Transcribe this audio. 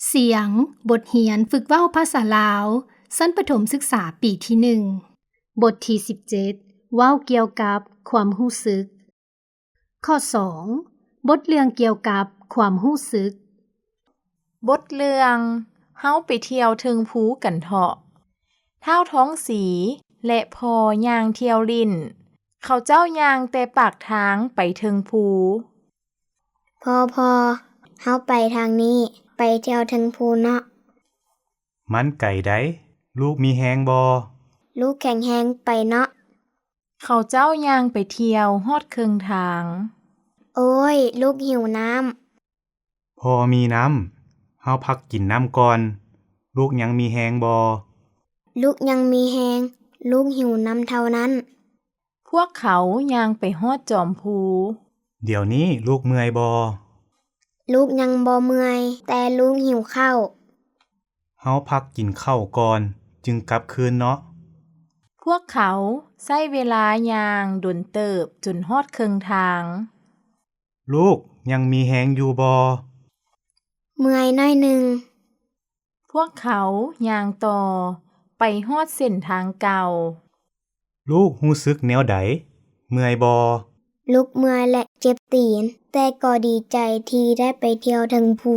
ສຽງ ບົດຮຽນຝຶກເວົ້າພາສາລາວ ຊັ້ນປະຖົມສຶກສາປີທີໜຶ່ງ. ບົດທີສິບເຈັດ ເວົ້າກ່ຽວກັບຄວາມຮູ້ສຶກ. ຂໍ້ສອງ ບົດເລື່ອງກ່ຽວກັບຄວາມຮູ້ສຶກ. ບົດເລື່ອງ ເຮົາໄປທ່ຽວເທິງພູກັນເຖາະ. ທ້າວທອງສີ ແລະ ພໍ່ຍ່າງທ່ຽວຫຼິ້ນ. ເຂົາເຈົ້າຍ່າງແຕ່ປາກທາງໄປເທິງພູ. ພໍ່ ພໍ່ ເຮົາໄປທາງນີ້, ໄປທ່ຽວເທິງພູເນາະ. ມັນໄກໃດ໋, ລູກມີແຮງບໍ່? ລູກແຂງແຮງໄປເນາະ. ເຂົາເຈົ້າຍ່າງໄປທ່ຽວຮອດເຄິ່ງທາງ. ໂອ້ຍ, ລູກຫິວນ້ຳ. ພໍ່ມີນ້ຳ, ເຮົາພັກກິນນ້ຳກ່ອນ. ລູກຍັງມີແຮງບໍ່? ລູກຍັງມີແຮງ, ລູກຫິວນ້ຳເທົ່ານັ້ນ. ພວກເຂົາຍ່າງໄປຮອດຈອມພູ. ດຽວນີ້ລູກເມື່ອຍບໍ່? ລູກຍັງບໍ່ເມື່ອຍ, ແຕ່ລູກຫິວເຂົ້າ. ເຮົາພັກກິນເຂົ້າກ່ອນ, ຈຶ່ງກັບຄືນເນາະ. ພວກເຂົາໃຊ້ເວລາຍ່າງດົນເຕີບຈົນຮອດເຄິ່ງທາງ. ລູກຍັງມີແຮງຢູ່ບໍ່? ເມື່ອຍໜ້ອຍໜຶ່ງ. ພວກເຂົາຍ່າງຕໍ່ໄປຮອດເສັ້ນທາງເກົ່າ. ລູກຮູ້ສຶກແນວໃດ? ເມື່ອຍບໍ່? ລູກເມື່ອຍ ແລະ ເຈັບຕີນ, ແຕ່ກໍດີໃຈທີ່ໄດ້ໄປທ່ຽວເທິງພູ.